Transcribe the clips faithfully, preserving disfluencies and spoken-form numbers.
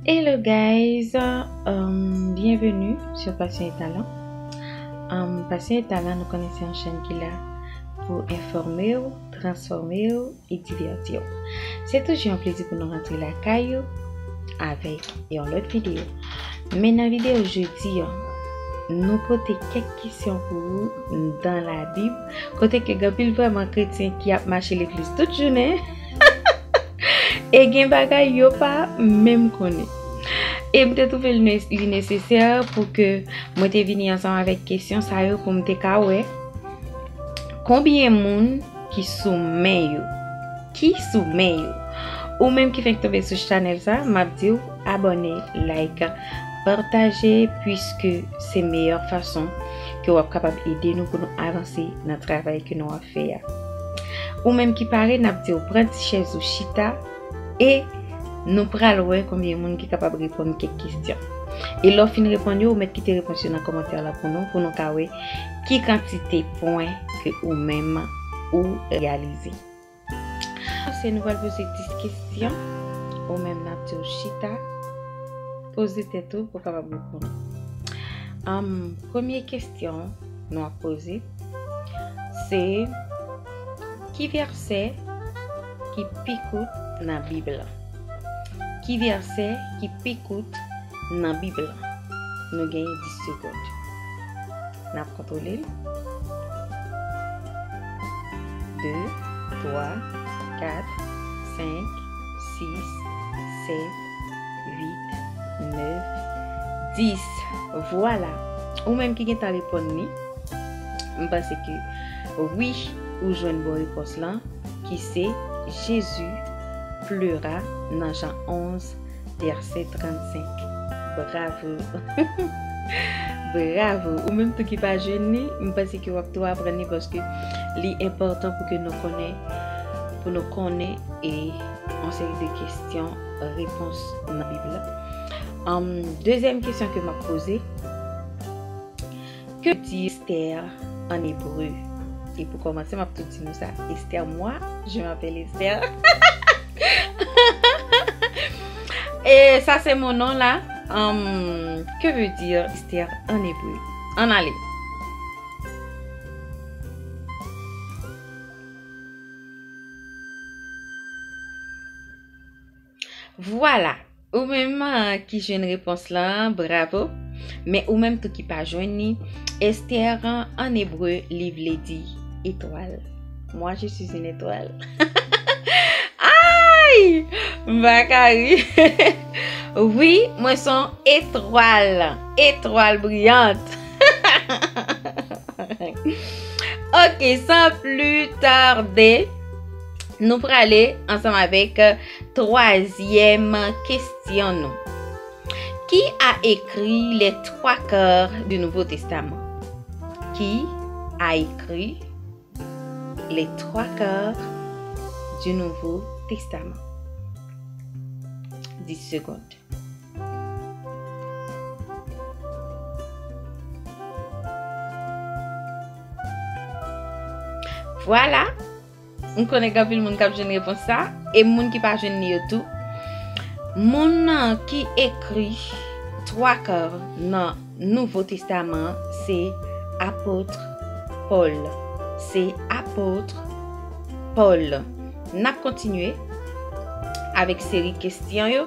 Hello guys, um, bienvenue sur Passion et Talent. Um, Passion et Talent, nou konnen se yon chèn ki la pou enfòme w, transfòme w e divèti w. Se toujou yon plezi pou nou rantre lakay ou avèk yon lòt videyo. Men nan videyo jodi an, nou pote kèk kesyon pou ou nan Labib, kote ke gen anpil vrèman kretyen ki ap mache legliz tout jounen. E gen bagay yo pa menm konnen. E m te twouve l nes-, li nesesè pou ke mwen te vini ansanm avèk kesyon sa yo pou m te ka wè konbyen moun ki sou men yo. Ki sou men yo. Ou menm ki fenk tonbe sou chanèl sa, m ap di w abòne, like, pataje, puiske se meyè fason ke w ap kapab ede nou pou nou avanse nan travay ke nou ap fè a. Ou menm ki pare, n ap di w pran ti chèz ou chita e nou pral wè konbyen moun ki kapab reponn kèk kesyon. E lè w fin reponn yo, ou mèt kite repons yo nan kòmantè la pou nou, pou nou ka wè ki kantite pwen ke ou menm ou reyalize. Se nou pral poze dis kesyon, ou menm n ap di w chita, poze tèt ou pou w kapab reponn. Am, premye kesyon nou ap poze, se ki vèsè ki pi kout nan Bib la? Ki vèsè ki pi kout nan Bib la? Nou genyen dis segonn. N ap kontwole l. De, twa, kat, senk, sis, sèt, uit, nèf, dis. Vwala. Ou menm ki gentan reponn li, m panse ke wi, ou jwenn bon repons lan, ki se Jésus pleura nan Jan onz, vèsè trannsenk. Bravo! Bravo! Ou menm tou ki pa jwenn li, m panse ke w ap tou aprann li paske li enpòtan pou ke nou konnen, pou nou konnen e yon seri de kesyon, repons nan Bib la. Anm, dezyèm kesyon ke m ap poze, que dit Esther en hébreu? E pou kòmanse, m ap tou di nou sa. Esther, moi, je m'appelle Esther. Et ça, c'est mon nom là. Hum, que veut dire Esther en hébreu? Ann ale. Vwala. Ou menm, ah, ki jwenn repons lan, bravo. Men ou menm tou ki pa jwenn li, Esther, an ebre, li vle di etwal. Moi, je suis une étoile. Ay! M pa ka ri. Wi, mwen se yon etwal. Etwal briyant. Ok, sans plus tarder, nou prale ansanm avèk twazyèm kesyon nou. Qui a écrit les trois quarts du Nouveau Testament? Qui a écrit les trois quarts du Nouveau Testament? Dix secondes. Vwala. M konnen gen anpil moun k ap jwenn repons sa, e moun ki pa jwenn li yo tou. Moun nan ki ekri twa ka nan Nouvo Testaman an, se apot Pòl. Se apot Pòl. N ap kontinye avèk seri kesyon yo.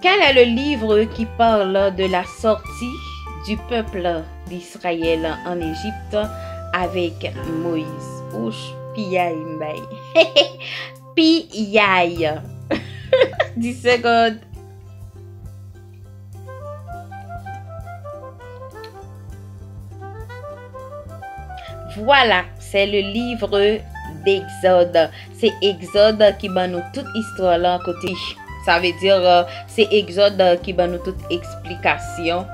Quel est le livre qui parle de la sortie du peuple d'Israël en Égypte avec Moïse? Ouch, piyay m bay. Piyay. Dix secondes. Voilà, c'est le livre d'Exode. Se Egzòd ki ban nou tout istwa lan kote. Sa vle di, euh, se Egzòd, euh, ki ban nou tout eksplikasyon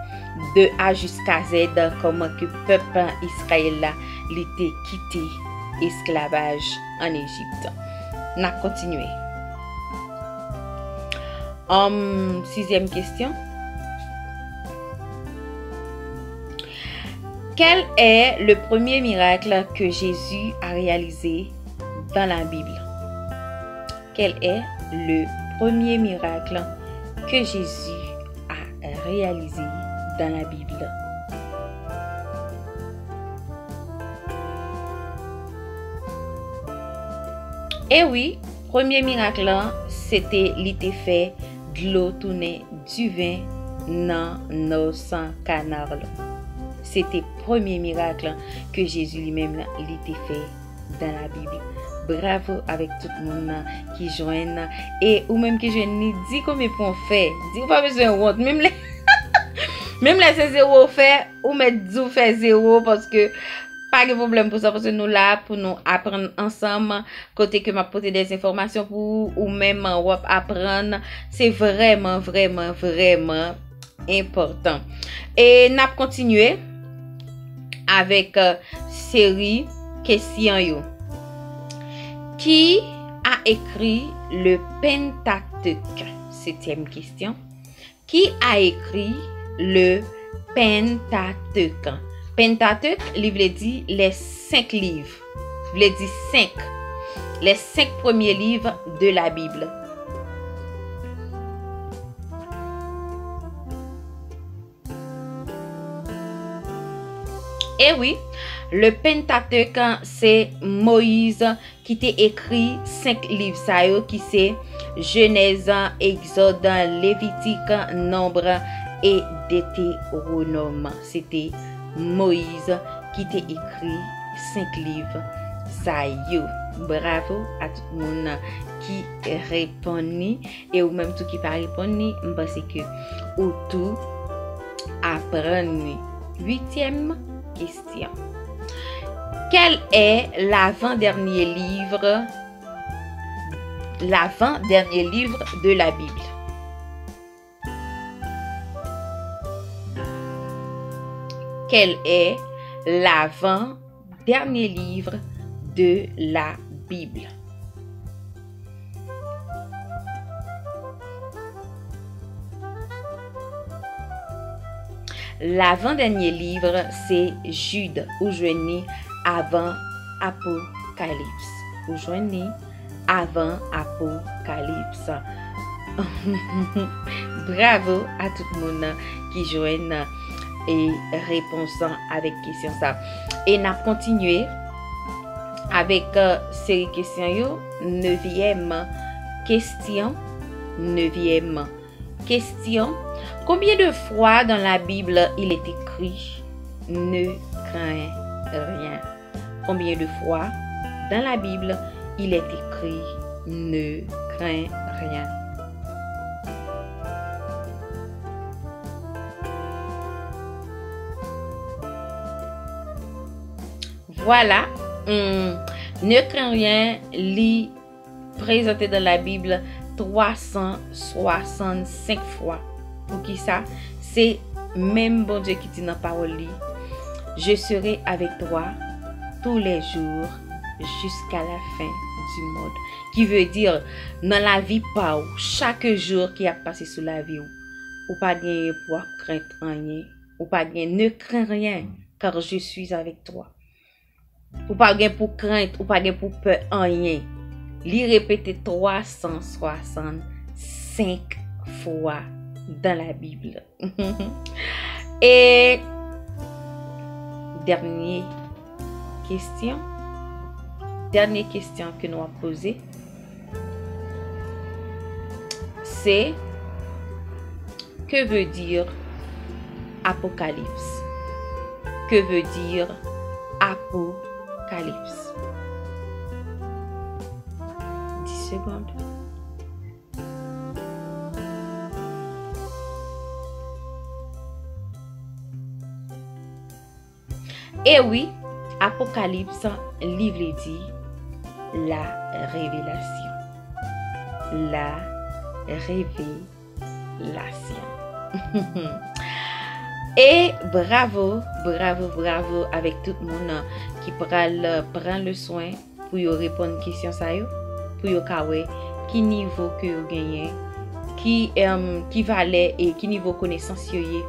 de A jiska Z, kòman ke pèp Izrayèl la, li te kite esklavaj an Ejip. N ap kontinye. Hum, sizyèm kesyon. Quel est le premier miracle que Jésus a réalisé dans la Bible? Quel est le premier miracle que Jésus a réalisé dans la Bible? E wi, premye mirak lan, se te li te fè dlo tounen diven nan nos kanar lan. Se te premye mirak ke Jezi li menm li te fè dans la Bible. Bravo avèk tout moun nan ki jwenn. E ou menm ki jwenn ni, di konbyen pwen w fè. Di ou pa bezwen wont. Menm lè, menm lè se zewo w fè, ou mèt di w fè zewo, paske pa gen pwoblèm pou sa, paske nou la pou nou aprann ansanm, kote ke m ap pote de enfòmasyon pou ou, ou menm w ap aprann. Se vrèman, vrèman, vrèman enpòtan. E n ap kontinye avèk, euh, seri kesyon yo. Qui a écrit le Pentateuque? Septième question. Qui a écrit le Pentateuque? Pentateuque, li vle di les cinq livres. Vle di cinq. Les cinq premiers livres de la Bible. E wi, le Pentateuque, se Moyiz ki te ekri senk liv sa yo, ki se Jenèz, Egzòd, Levitik, Nonb e Detewonòm. Se te Moyiz ki te ekri senk liv sa yo. Bravo a tout moun ki reponn li. E ou menm tou ki pa reponn li, m panse ke ou tou aprann li. Uityèm kesyon. Quel est l'avant-dernier livre, l'avant-dernier livre de la Bible? Quel est l'avant-dernier livre de la Bible? L'avant-dernier livre, se Jid. Ou jwenn li avan Apokalips. Ou jwenn li avan Apokalips. Bravo a tout moun ki jwenn, e, repons avèk kesyon sa. E n ap kontinye avèk, e, seri kesyon yo. Nevyèm kesyon. Nevyèm kesyon. Combien de fois dans la Bible il est écrit: Ne crains rien? Combien de fois dans la Bible il est écrit: Ne crains rien? Vwala. Hmm. Ne crains rien, li prezante dans la Bible twa san swasannsenk fwa. Poukisa? Se menm Bondye ki di nan pawòl li: Je serai avec toi tous les jours jusqu'à la fin du monde. Ki vle di, nan lavi pa w, chak jou ki ap pase sou lavi w, ou pa genyen pou w ap krent anyen. Ou pa gen, ne crains rien, car je suis avec toi. Ou pa gen pou krent, ou pa gen pou pè anyen. Li repete twa san swasannsenk fwa dans la Bible. E dènye kesyon, dènye kesyon ke nou ap poze, se, que veut dire Apocalypse? Que veut dire Apocalypse? Dix secondes. E wi, Apokalips, li vle di la revelasyon. La revelasyon. E bravo, bravo, bravo avèk tout moun ki pral pran le swen pou yo reponn kesyon sa yo, pou yo ka wè ki nivo ke yo genyen, ki, em, ki valè e ki nivo konesans yo ye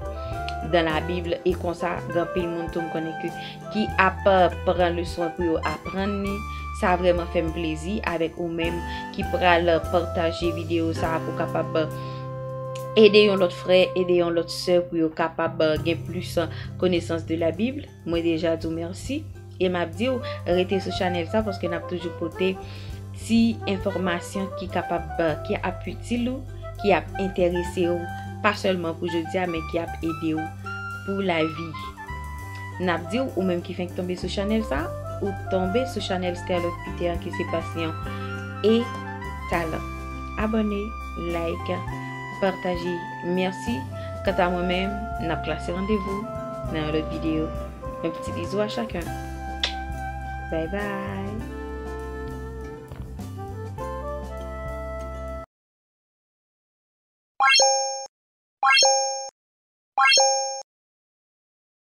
dans la Bible. E konsa, gen anpil moun tou m konnen ke ki ap, eh, pran le swen pou yo aprann li. Sa vrèman fè m plezi avèk ou menm ki pral pataje videyo sa a pou kapab, eh, ede yon lòt frè, ede yon lòt sè pou yo kapab, euh, gen plis, euh, konesans de la Bib. Mwen deja di w mèsi. E m ap di w, rete sou chanèl sa paske n ap toujou pote ti enfòmasyon ki kapab, euh, ki ap itil ou, ki ap enterese w, pa sèlman pou jodi a, men ki ap ede w pou lavi. N ap di w, ou menm ki fenk tonbe sou chanèl sa, ou tonbe sou chanèl Sterlot Peter ki se Pasyon e Talan. Abòne, like, pataje. Mèsi. Kanta mwen menm, n ap klase randevou nan yon lòt videyo. Yon ti bizou a chaken. Bye bye.